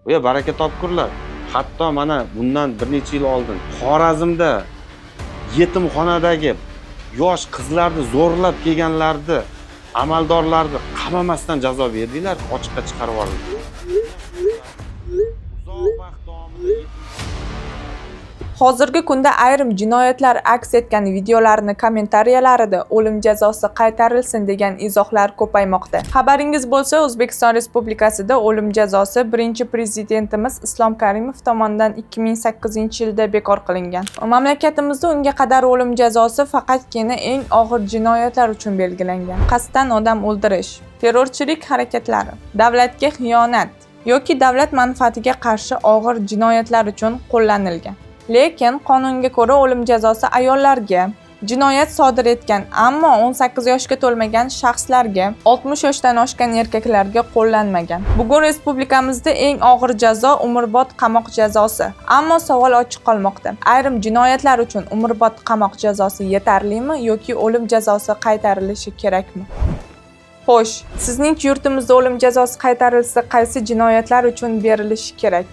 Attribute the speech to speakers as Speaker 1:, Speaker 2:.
Speaker 1: Bu baraka topkurlar. Hatto mana bundan bir necha yil oldin Xorazmda yetimxonadagi yosh qizlarni zo'rlab kelganlarni, amaldorlarni qamamasdan jazo berdinglar, ochiqqa chiqarib yubordilar. Uzoq vaqt davomida.
Speaker 2: Hozirgi kunda ayrim jinoyatlar aks etgan videolarni kommentariyalarida o'lim jazosi qaytarilsin degan izohlar ko'paymoqda. Xabaringiz bo'lsa, O'zbekiston Respublikasida o'lim jazosi birinchi prezidentimiz Islom Karimov tomonidan 2008-yilda bekor qilingan. Mamlakatimizda unga qadar o'lim jazosi faqatgina eng og'ir jinoyatlar uchun belgilangan. Qasddan odam o'ldirish, terrorchilik harakatlari, davlatga xiyonat yoki davlat manfaatiga qarshi og'ir jinoyatlar uchun qo'llanilgan. Lekin qonunga ko'ra o'lim jazosi ayollarga, jinoyat sodir etgan, ammo 18 yoshga to'lmagan shaxslarga, 60 yoshdan oshgan erkaklarga qo'llanmagan. Bugun respublikamizda eng og'ir jazo umrbod qamoq jazosi. Ammo savol ochiq qolmoqda. Ayrim jinoyatlar uchun umrbod qamoq jazosi yetarlimi yoki o'lim jazosi qaytarilishi kerakmi? Xo'sh, sizningcha yurtimizda o'lim jazosi qaytarilsa, qaysi jinoyatlar uchun berilishi kerak?